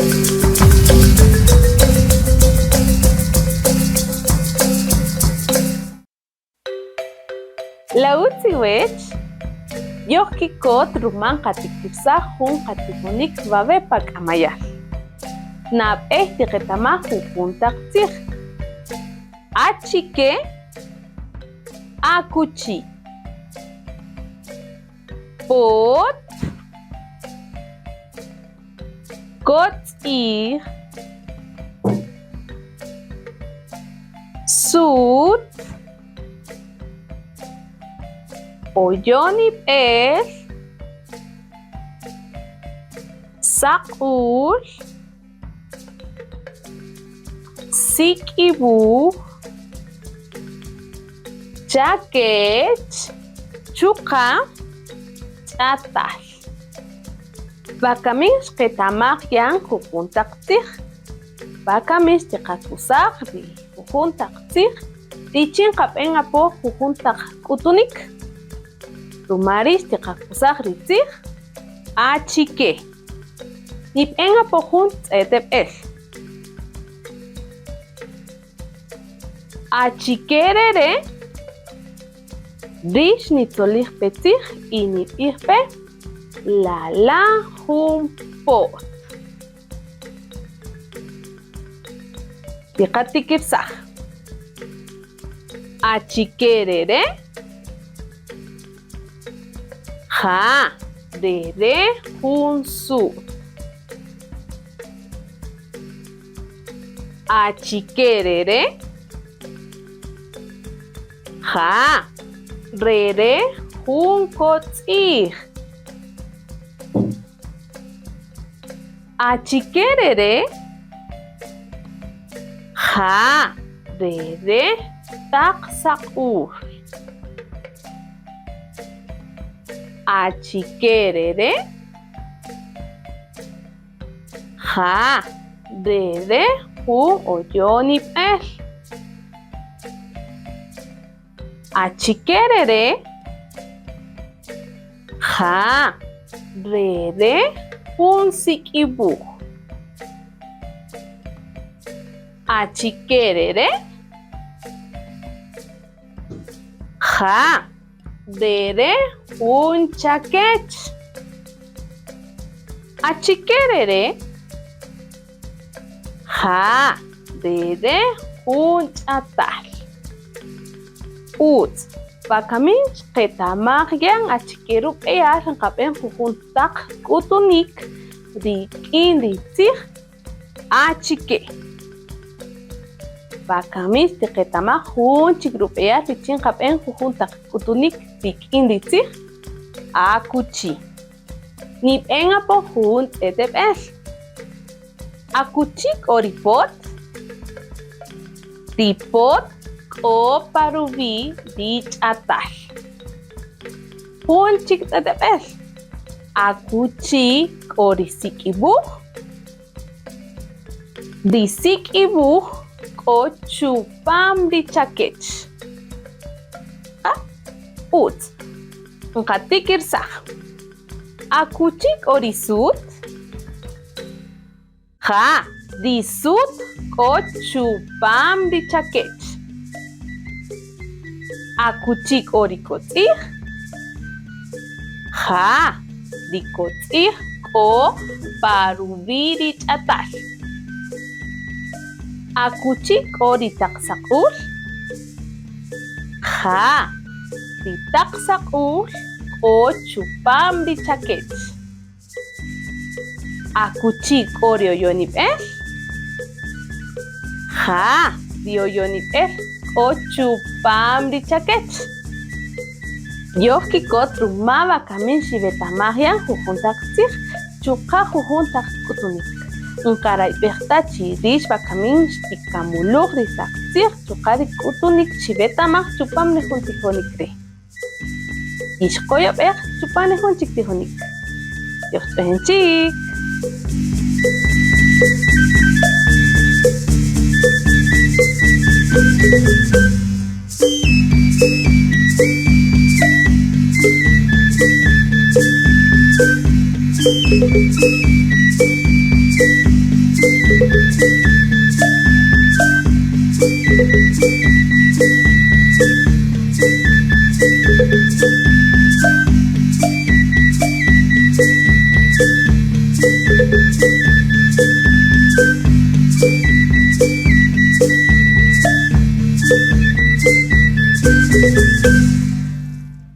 La utz iwech? Yojkikot ruma nqatikirsaj jun qatijonik wawe' pa k'amaya'l. Nab'ey tiqetamaj jujun taq tzij. Achike? Akuchi? Pot? Kotz'i'j, Sut, Oyonib'el, Saq'ul, Sik'iwuj, Chakech, chuqa' Ch'atal. Wakami xqetamaj yan jujun taq tzij. Wakami xtiqakusaj ri jujun taq tzij richin nqab'en apo jujun taq k'utunïk. Ruma ri' xtiqakusaj ri tzij achike. Nib'en apo jun tz'eteb'el. Achike re re'? Rix nitzolij pe tzij y nib'ij pe, La la jun po't. Tiqatikirsaj. Achike re re'? Ja, re re' jun su't. Achike re re'? Ja, re re' jun kotz'i'j. Achike re re'? Ja, re re' taq saq'ul. Achike re re'? Ja, re re' jun oyonib'el. Achike re re'? Ja, re re' jun sik'iwuj. Achike re re'? Ja, re re' jun chakech. Achike re re'? Ja, re re' jun ch'atal. Utz, wakami xqetamaj yan achike rub'eyal nqab'en jujun taq k'utunïk rik'in ri tzij Achike? Wakami xtiqetamaj jun chik rub'eyal richin nqab'en jujun taq k'utunïk rik'in ri tzij akuchi. Nib'en apo jun tz'eteb'el. Akuchi k'o ri pot? Ri pot k'o pa ruwi' ri ch'atal. Jun chik tz'eteb'el. Akuchi k'o ri sik'iwuj? Ri sik'iwuj k'o chupam ri chakech. Qa, utz. Nqatikirsaj. Akuchi k'o ri sut? Ja, ri sut k'o chupam ri chakech. Akuchi k'o ri kotz'i'j? Ja, ri kotz'i'j k'o pa ruwi' ri ch'atal. Akuchi k'o ri taq saq'ul? Ja, ri taq saq'ul k'o chupam ri chakech. Akuchi k'o ri oyonib'el? Ja, ri oyonib'el k'o chupam ri chakech. Yojkikot ruma wakami xiwetamaj yan jujun taq tzij chuqa' jujun taq k'utunïk. Nqarayb'ej ta chi rïx wakami xtikamuluj ri saq tzij chuqa' ri k'utunïk xiwetamaj chupam ri jun tijonïk ri'. Yixqoyob'ej chupan ri jun chik tijonïk. Yojch'ojen chik!